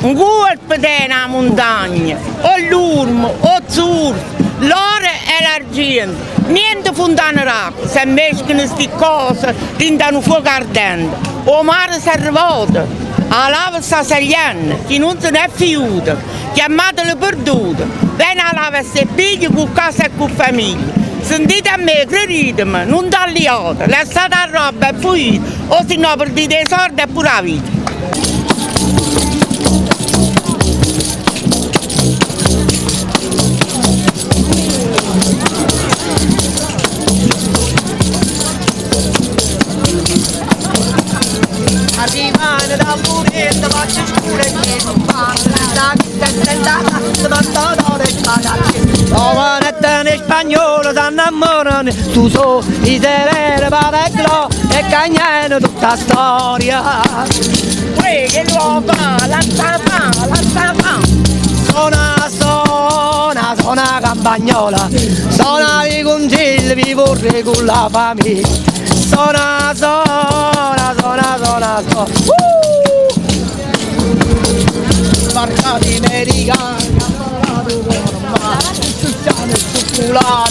Ncuorpo tene 'a muntagna, 'o ll'urmo, 'o zurfo, ll'oro e l'argiento. Niente funtane d'acqua, se mmescano sti ccose dint'a nu fuoco ardente. 'O mare s'arrevota, 'a lava sta saglienno, chi nun se n'è fujuto, chiammatelo perduto. Vene 'a lava e se piglia cu casa e cu famiglia. Sentite a me, crediteme, nun t'alliate, lassate 'a rrobba e fuite, o si no perdite 'e sorde e pure 'a vita. Arrivano da Murrieta, facce scure e Giovanette spagnolo s'annammorano, tu so i serene pa e cagnano tutta 'a storia. Uè, che lo fa, la sta fa, la sta fa. Sona, sona, sona campagnola, sona i consigli, vi vorrei con la famiglia. Sona, sona, sona, sona, sona. Sbarcati americani, ciucciano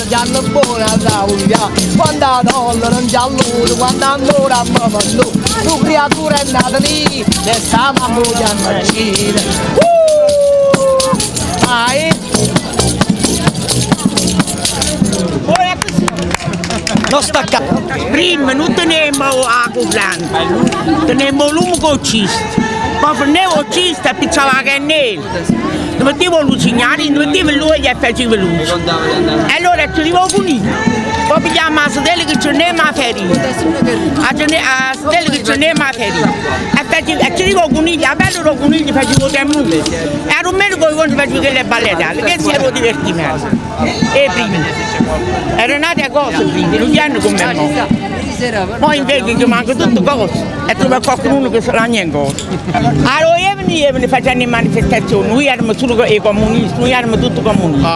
e hanno buona da voglia. Quando la donna non c'ha luce, quando ancora mi fanno, tu creatura è nata lì, e sta mamma chiama Cina. Vai! Non stacca. Prima non tenemmo 'a corrente, tenemmo 'o lume cu 'o cisto. Poi ferneva 'o cisto e appicciava 'a cannela. Te mettevo 'o lucignano, te mettevo l'uoglio e facevo luce. E allora accideva 'o cuniglio. Poi pigliammo 'a sedella che c'eremo 'a farina. 'A sedella che c'eremo 'a farina. E facevo, accideva 'o cuniglio, 'a pelle d' 'o cuniglio facevo 'o temmuto. E 'a dummeneca 'o juorno facevo chelle balletelle, chesto era 'o divertimento. E prima. Era n'ata cosa prima, nun ianno comme mo. Mo invece ce manca tutte cose e trova qualcuno che se lagna ancora. Allora jevano jevano facenno 'e manifestazioni, nuje eramo sulo 'e comunisti, nuje eramo tutti comunisti.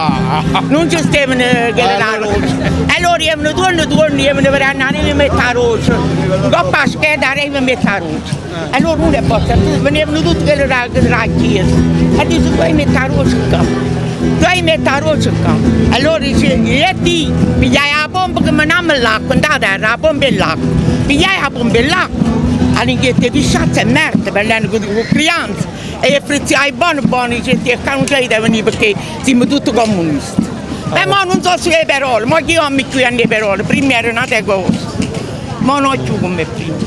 Nun ce stevano chelle d' 'a croce. E allora jevano tuorno tuorno, jevano vedenno 'a neve mette 'a croce, 'ncopp' 'a scheda 'a neve mette 'a croce. E allora uno 'e botta, venevano tutte chelle d' 'a chiesa e dice tu 'e mette 'a croce ccà, tu 'e mette 'a croce ccà. Allora dice, e ti, pigliai 'a pompa che menammo l'acqua 'int' 'a terra, 'a pompa 'e l'acqua. Pigliai 'a pompa 'e l'acqua, 'a ringhiette 'e pisciazze e merda, parlanno cu crianza, e 'e frizziai buono buono, dicette ccà nun ce 'ita venì pecchè simmo tutte comunisti. E mo nun so si 'e parole, mo chi ommo cchiù hanno 'e parole, primma era n'ata cosa, mo no cchiù comme prima.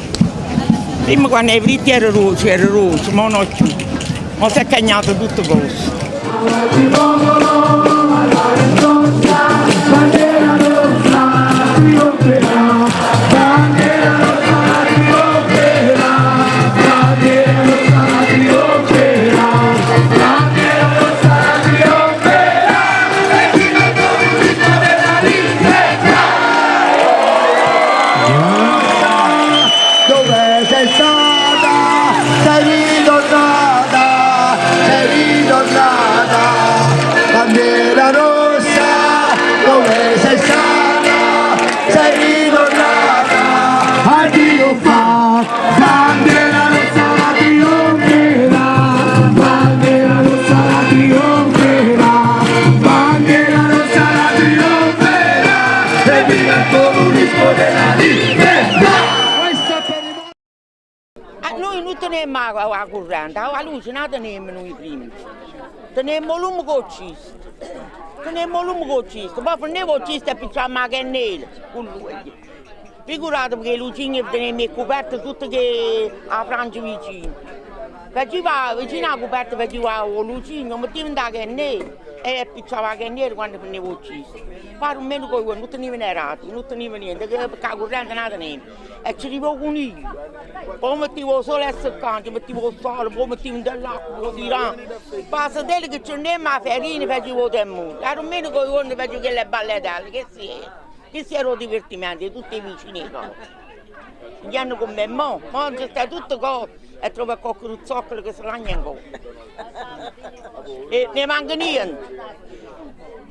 Primma quanno 'e fritti era doce, era doce, mo no cchiù, mo s'è cagnato tutte cose. Dove sei stata? Sei ritornata, sei ritornata, bandiera rossa, dove sei stata? Sei ritornata, a trionfare, bandiera rossa la trionferà, bandiera rossa la trionferà, bandiera rossa la trionferà, e viva il comunismo della libertà! Questo è per i Ah, Noi non tenemmo 'a corrente, 'a luce non 'a tenemmo noi prima. Tenemmo 'o lume cu 'o cisto. Tenemmo 'o lume cu 'o cisto, poi ferneva 'o cisto e appicciammo 'a cannela cu l'uoglio. Figuratevi che 'e lucine tenemmo 'e cuperte tutte che 'a frangia vicino. Faceva vicino 'a cuperta faceva 'o lucino, 'o metteva 'int' 'a cannela e appicciava 'a cannela quando ferneva 'o cisto. Pare meno che non teneva né radio, non teneva niente, perché 'a corrente non 'a teneva. E ci arriva 'o coniglio, poi mettevo 'o sole a seccare, ci mettevo 'o sale, poi mettevo 'int' all'acqua, poi tiravo. Pa' sedere che c'eremo 'a farina facevo 'o temmuto. 'A domenica 'o juorno facevo chelle balletelle, che si era? Che era 'o divertimento di tutti i vicini 'e casa. Pigliando come mo, mo ci sta tutte cose e trova qualche zoccolo che se lagna ancora. E ne manca niente.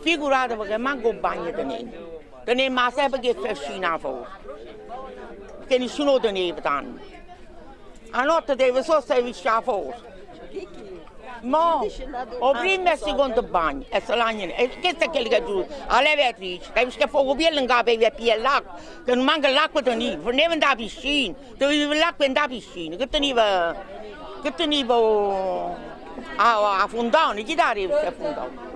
Figuratevi che manco 'o bagno tenevo. Tenemmo 'a sepe che fascina 'a fora. Perché nessuno 'o teneva tanto. 'A notte deve solo stare vicino 'a fora. Mo 'o primmo e secondo bagno e se lagnano e chesto è chello che è giusto, 'a levatrice, t'aviv schiaffà 'o cupiello 'ncapa e jì a piglià l'acqua, che nun manco l'acqua tenive, ferneva 'int' 'a piscina, te vive l'acqua 'int' 'a piscina, che tenive che tenive 'o 'a funtana, chi t' 'a deve sta funtana?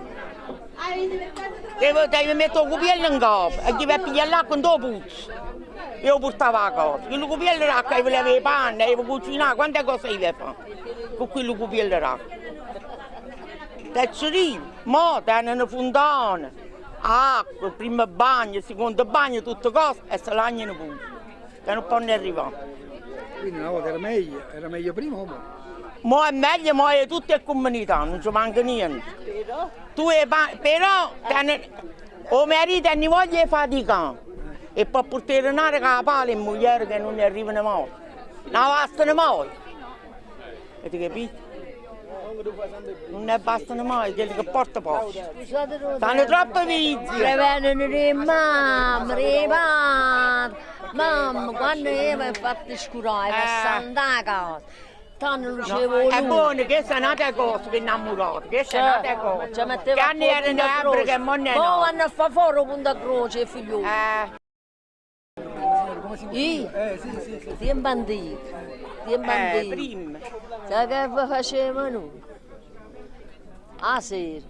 T'aviv mette 'o cupiello 'ncapa e ghive a piglià l'acqua 'int' 'o puzzo e 'o purtave 'a casa. Chillu cupiello d'acqua aviv levà 'e panne, aviv cucinà, quanta cose aviv fa cu chillu cupiello d'acqua. T'acceriv, mo teneno funtane, acqua, primmo bagno, secondo bagno, tutte cose e se lagnano pure, ca nun ponno arrivà. Quindi una volta era meglio, era meglio prima o mo? Mo è meglio, mo è tutte 'e comunità, nun ce manca niente. Tu 'e pa però tene 'o marito tene voglia 'e faticà e po' purtà 'e denare cu 'a pala 'e mugliere che nun arrivano mai, nun avastano mai. Avete capito? Nun abbastano mai chello che porta porta. Stanno troppo vizie. Veneno d' 'e mamme, d' 'e padre. Mamma, quanno eva fatto scurà, eva sta 'int' 'a casa. Tanno luceva 'o È buono, chesta è n'ata cosa che innammurata, questa è n'ata cosa. Ce metteva Che anni erano ebbre che mo ne Mo no. vanno a fa fora 'o punto a croce 'e figlioli. Io? Tiempo antico, tiempo antico. Prima. Sai che facevamo noi? 'A sera,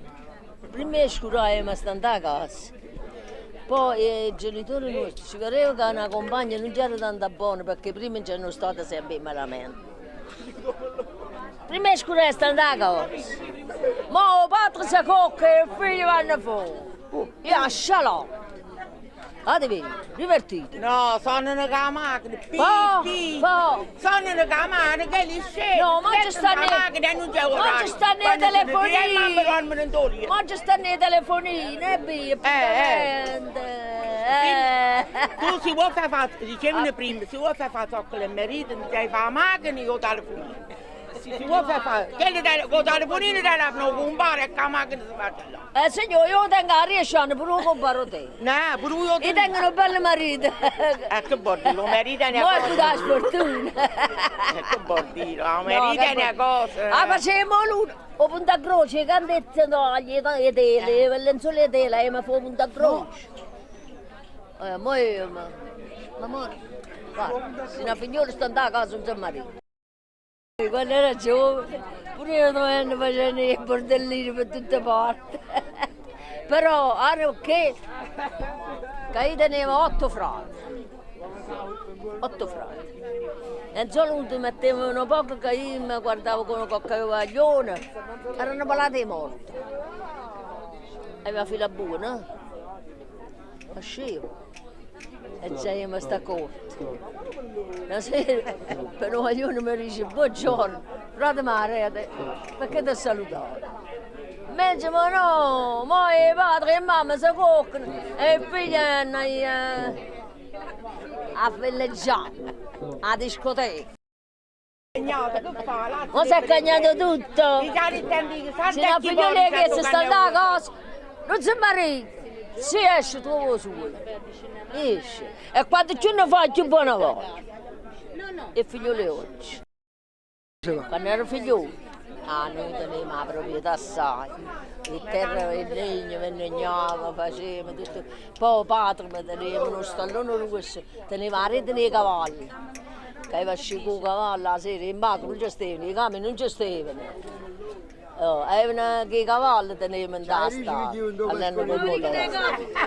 primma 'e scurà jevamo a sta 'int' 'a casa. Poi 'e genitori nuosti ci vedevano ca na compagna nun c'era tanta bona pecchè prima c'erano state sempe 'e malamente. Primma 'e scurà 'e sta 'int' 'a casa. Mo 'o padre se cocca e 'e figli vanno fora. E 'a scialà. Ate vedi, divertite. No, sonano cu 'a macchina, pi, pi. Po. Sonano cu 'a macchina, chelli sceme. No, mo ci stanno 'A macchina e nun c'è mo ci stanno 'e telefonini. telefonini. Mamma dormono 'int' 'o lietto. Mo ci stanno 'e telefonini, e via, appuntamento. Tu si vuò fa fa, dicevano prima, si vuò fa fa zoccola e marito, non devi fa 'a macchina e 'o telefonino. Si si vuò fa fa, quello con 'o telefonino telefono 'o cumpare e cu 'a macchina si fa là. Signò, io tengo 'a 10 anni, pure 'o compare 'o tengo. No, pure io Io tengo nu bello marito. Che vuol dire? 'O marito è una Mo è cosa. pure 'a sfortuna. Che vuol dire? 'O marito è una cosa. Ah, facevamo l'uno, 'o punto a croce, 'e candette, no, 'e tele, le lenzuola 'e tela, e mi fa 'o punto a croce. Mo io, ma, ma mo, guarda, se una figliola sta 'int' 'a casa non si marita. Quando ero giovane, pure io non facevo i bordellini per tutte parti. Però, ora che, che io tenevo otto frati. Otto frati. E solo ti mettevano poco che io mi guardavo con qualche guaglione, erano palate morte. Aveva fila buona, Ascevo e c'avevamo sta corte. Una sera per un guaglione mi dice buongiorno, frate ma rete, perché ti salutato? Invece ma no, ma i padre e mamma si coccano e il figlio è a villeggiare, a discoteca. Mo si è cagnato tutto. Se una figliola che si sta a casa, non si marita, si esce tu vuoi solo. Esce. E quando più ne fa più buona voglia. E figliole oggi. Quando ero figliolo, ah, noi tenevamo la proprietà assai. Il terra e il legno, vennegnava, faceva tutto. Poi padre mi teneva uno stallone rosso, teneva la rete nei cavalli. Che aveva uscito con il cavallo la sera, in macchina non ci stavano, i camion non ci stavano. Oh, avevano che i cavalli tenevano in tasta all'anno popolare.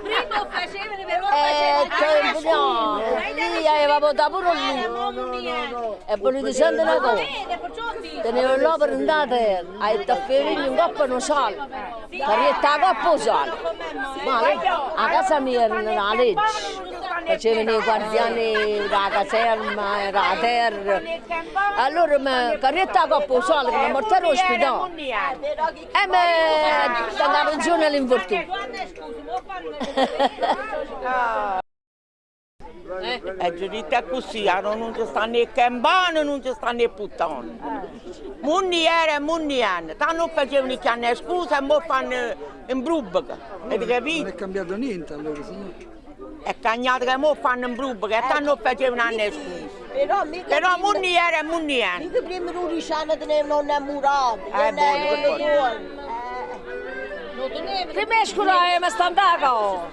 Prima facevano però Tempo no, lì aveva votato pure lui. E volete sentire una cosa? Teneva l'opera in terra, a tafferino in coppa non sale, per la coppa sale. Ma a casa mia era una legge, facevano i guardiani della caserma, della terra. Allora mi carretta la coppa sale che mi portarono all'ospedale. E mi la pensione all'infortunio. È giudita così, non ci stanno né campane, non ci stanno né puttane. Munni era e munni hanno. Tanto facevano chiamare scusa e mo fanno in rubrica. Avete capito? Non è cambiato niente allora, signor. È cagnato che mo fanno in rubrica e tanto facevano anche scusa. Però mica Però prima, munni era e munni era. mica prima 12 anni tenevano un innamorato, Eh, buono, eh, buono. Prima scuola ma sta andando.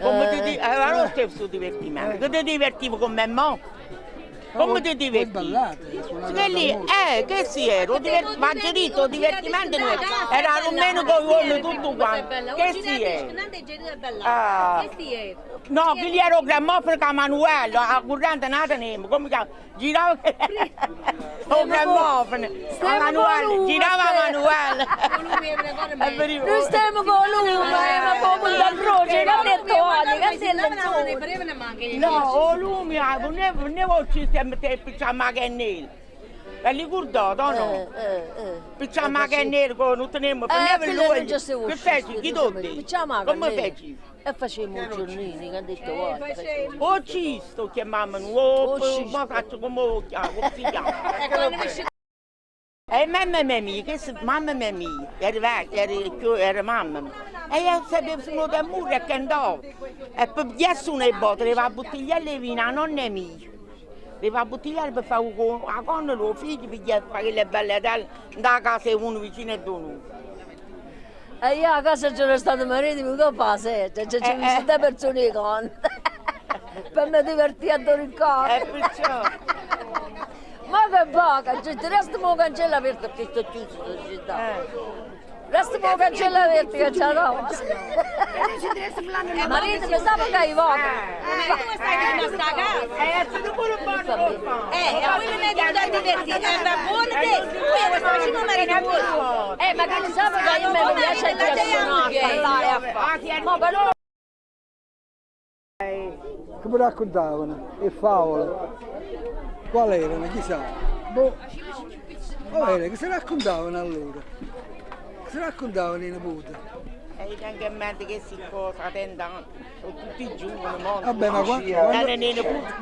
Come ti di- allora stesso divertimento, che ti divertivo con me mo? Come ti Voi divertivi? ballate, suonate Che lì, la che si era, ma diritto, divertimento non era, era almeno con uomo tutto quanto, che si era? Ah. No, quelli era il grammofono con Manuello, a corrente nata nemo, come chiama? Girava il grammofono, a Manuello, girava Manuello. È vero. Noi stiamo con lui, ma come da croce, che ha detto oggi, che si è No, o lui non ne non ne ci stiamo te picciamo che nel. E li guardate, o no? Picciamo che nel, non teniamo, Eh, per quello non c'è se Che feci? Chi tutti? Facciamo Come feci? E facciamo i giornini, che hanno detto guarda. O cisto chiamavano, o O cisto. ma faccio come lo chiamo, come si chiama? E mamma mia, che se, mamma mia, era vecchia, era, più- era mamma. E io sapevo sono da muro e cantavo. E poi adesso una botte, aveva la bottigliella di vino, la nonna mia. Aveva la bottigliella per fare la conna, lo figlio, per fare le belle telle, andava a casa e uno vicino e uno. E io a casa c'era stato marito, mi dopo la sera, cioè ci sono due persone con. Per mi divertire a dormire. E perciò... Ma che poca, gente, restiamo cancello aperto che sto chiuso la città. Restiamo cancello aperto che c'è roba. Marito, mi stava che i poca. Ma tu stai rimasta a casa? Sono pure buono, E quello mi aiuta a divertire, va buono te! Poi sta facendo marito buono! Ma che sa che io mi piace a suonare, a parlare, a fare. Ma però Come raccontavano? E favole. Qual erano? Chissà. Boh. Qual era? Che si raccontavano allora? Che si raccontavano i nipoti? E anche in mente che si cosa, tenda, sono tutti giovani, mo. Vabbè, ma Erano nei nipoti.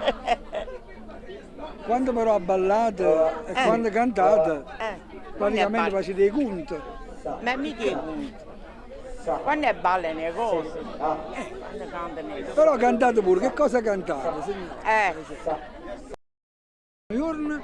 quando però ballate e quando cantate, praticamente facete i conti. Ma mi chiedo, quando è balla le cose, quando canta le cose. Però cantate pure, che cosa cantate? signore? Un giorno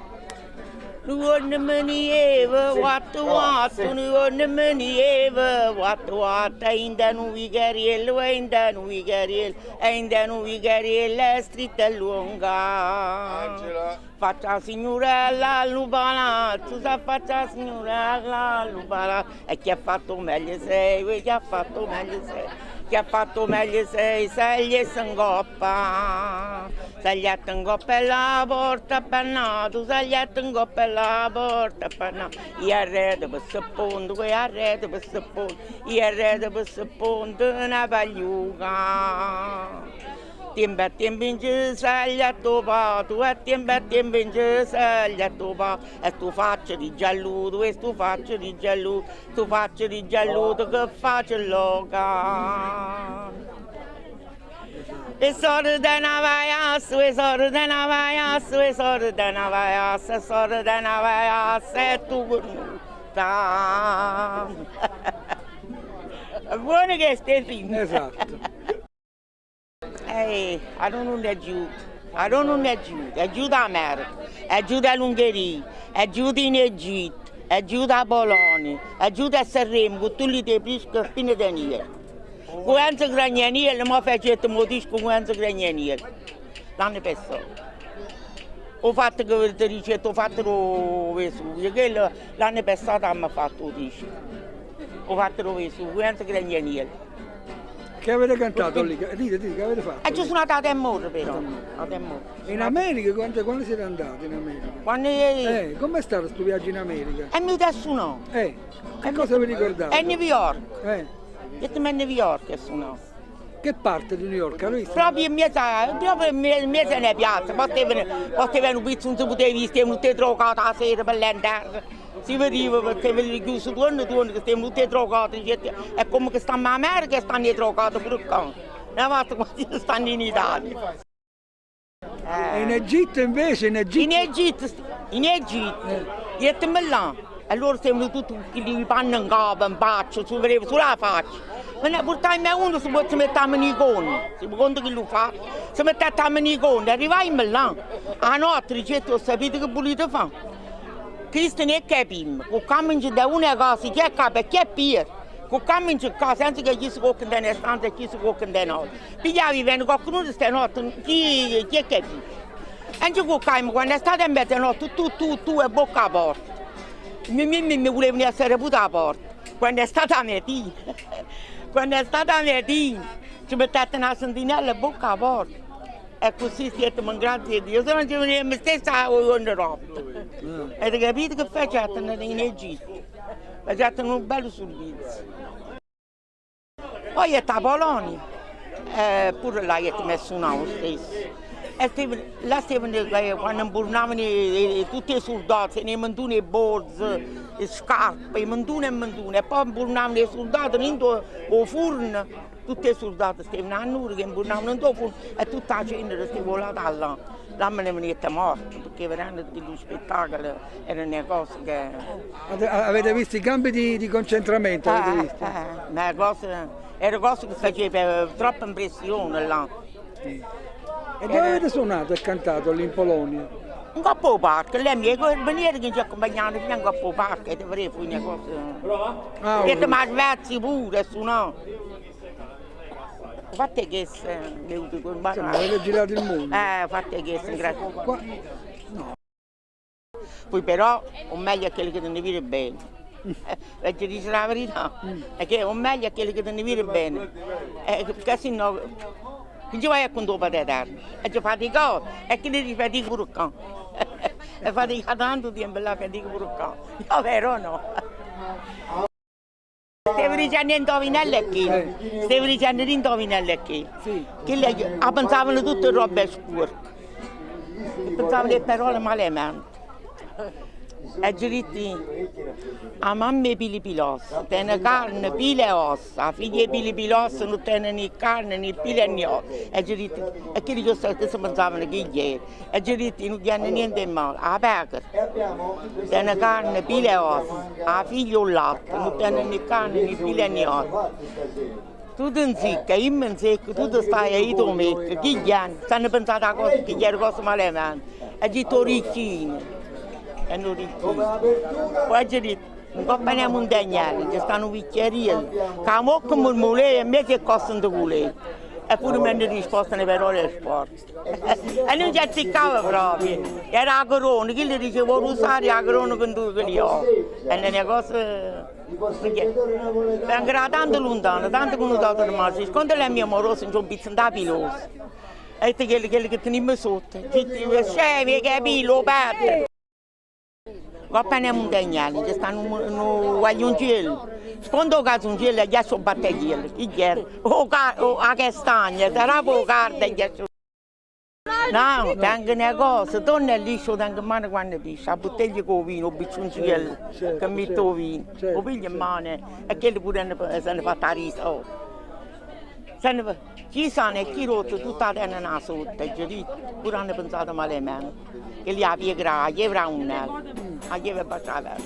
Non me ne eva, quattro quattro, non me ne eva, quattro quattro, in da nu vigariello, in da nu vigariello, in da nu vigariello, è stretta e lunga. Faccia signorella al palazzo, sa faccia signorella al palazzo, e chi ha fatto meglio sei, chi ha fatto meglio sei, chi ha fatto meglio sei, sei e s'ingoppa. Sagliato in coppa e la porta appannato, sagliato in coppa e la porta appannato. Io arredo per sepondo, qui arredo per sepondo, io arredo per sepondo una pagliuca. Tempo a tempo in ci sagliato pato, a tempo in ci sagliato pato, e tu faccia di gialluto, e tu faccia di gialluto, tu faccia di gialluto che faccia loca. E sorda na vaiasso, e sorda na vaiasso, e sorda na vaiasso, e sorda na vaiasso, e tu cornuta. Buono che stai fin. Esatto. Allora non è giù, allora non è giù, è giù da America, è giù dall'Ungheria, è giù in Egitto, è giù da Polonia, è giù da Sanremo, con tutti i prischi fino a Daniele. Con Enzo Gragnaniel, ma facete un disco con Enzo Gragnaniel. L'anno passato. Ho fatto che ti dice, ho fatto lo Vesuvio, quello l'anno passato hanno fatto il disco. Ho fatto lo Vesuvio, con Enzo Gragnaniel. Che avete cantato lì? Dite, dite, che avete fatto? E ci sono andata a Temore però. A Temore. In America, quando siete andati in America? Quando io... Com'è stato questo viaggio in America? E mi adesso no. Che cosa vi ricordate? È New York. Io a New York sono. Che parte di New York? Hai visto? Proprio in mezzo, proprio in mezzo alla piazza, potevano un pizzo, non si poteva, stavano tutti drogati la sera per l'andare. Si vedeva perché avevano chiuso torno, torno, che stavano tutti drogati. È come che stanno in America e stanno drogati pure qua. Una volta quando stanno in Italia. E in Egitto invece? In Egitto? In Egitto, in Egitto, io te là. Allora stavano tutti quelli panni in capo, in faccia, si vedeva sulla faccia. Ma ne portai me uno si può mettere in icona, si può conto che lo fa, Si mettette a menì conto, arrivaimo là, 'a notte dicette 'O ssapite che vulite fa? Chisto nun 'e capimmo, cuccammoce dint' 'a una casa, chi è capa e chi è piere, cuccammoce ccà senza che chi si cocca dint' 'a na stanza e chi si cocca dint' 'a n'ata. Pigliava e vene quaccheduno stanotte, chi chi 'e capisce? E nce cuccaimo quanno è stata mezzanotte, tu tu tu e bocca 'a porta. Mi mi mi mi vulevano jì a s'arapute 'a porta. Quanno è stata 'a matina, quanno è stata 'a matina, ce mettettero 'a sentinella bocca 'a porta. E accussì stettemo 'ngrazia 'e Dio, se no nce venevamo stesso 'o juorno doppo. Avete capito che facettero in Egitto? Facettero nu bello servizio. Poi jette 'a Polonia e pure là jettemo a sunà 'o stesso. E stevano, là stevano quanno 'mburnavano tutt' 'e surdate, tenevano 'e muntune 'e borze, 'e scarpe, 'e muntune e muntune, e poi 'mburnavano 'e surdate dint' 'o furno, tutt' 'e surdate stevano annure che 'mburnavano dint' 'o furno e tutta 'a cenere steva 'o lato 'a là. Là me ne venette morte, pecchè veramente chillu spettacolo era na cosa che. Avete visto i campi di concentramento? Avete visto? Na cosa, era cosa che faceva troppa impressione là. E dove avete suonato e cantato lì in Polonia? 'Ncopp' 'o parco, là 'e carabinieri che ci accompagnavano fino a 'ncopp' 'o parco e te verè fu na cosa. Ah, Jettemo 'a Svezia pure a sunà. 'O fatto è che Insomma, avete girato il mondo. 'O fatto è che Qua... No. Poi però 'o meglio è chello che te ne vire bene. V'aggia dicere 'a verità, è che 'o meglio è chello che te ne vire bene, pecchè si no chi nce vai a cuntà 'o Pat'Eterno? Aggio faticato e chi dice fatica pure ccà. E faticato tanto tiempo là, fatica pure ccà. È overo o no? Stevo dicenno 'e indovinelli che, stevo dicenno d' indovinelli che, chille 'a pensavano tutte robe spuorche, e pensavano 'e parole malamente. Aggio ditto io, 'a mamma 'e Pilipilossa tene carne, pile e ossa, 'a figlia 'e Pilipilossa nun tene né carne, né pile né ossa. Aggio ditto, e chilli che se pensavano chi era. Aggio ditto io nun tiene niente 'e male, 'a pecora tene carne, pile e ossa, 'a figlia 'o latte, nun tene né carne, né pile né ossa. Tu te 'nzicche, io me 'nzecco, tu te staje e io t' 'o mecco, chi gghiane? S'hanno pensato 'a cosa che era cosa malamente. Aggio ditto 'o ricchino, è nu ricchino. Poi aggio ditto, 'ncopp' a na muntagnella nce sta nu vicchiariello ca 'a vocca murmulea e 'mmiezz' 'e ccosse 'ntuculea. E pure m'hanno risposto 'na parola sporca. E nun ce azzeccava proprio, era 'a corona, chillo diceva 'o rusario 'a corona con tu che ho. È una cosa. Vengo da tanto luntano, tanto che nun t'ho rimasto, secondo la mia amorosa nce 'o pizzo 'int' 'a pilosa. E chello chello che tenimmo sotto, scemi 'e capille, 'o perde. 'Ncopp' a na muntagnella nce sta nu nu guagliunciello, sponta 'o cazunciello e ghiesce 'o battagliello. Chi gghiera? 'O ca 'a castagna, s'arape 'o cardo e ghiesce 'o. No, tengo na cosa, torna e liscio 'o tengo 'mmano quanno piscio, 'a butteglia cu 'o vino, 'o bicciunciello che mette 'o vino, 'o piglio 'mmano e chelle pure s'hanno fatto 'a risa, oh. Chi sano e chi rotto tutt' 'a teneno 'a sotto, aggio ditto, pure hanno pensato malamente. Chella 'a piecura, 'a chieva 'a unnella, 'a chieva abbascio 'a terra.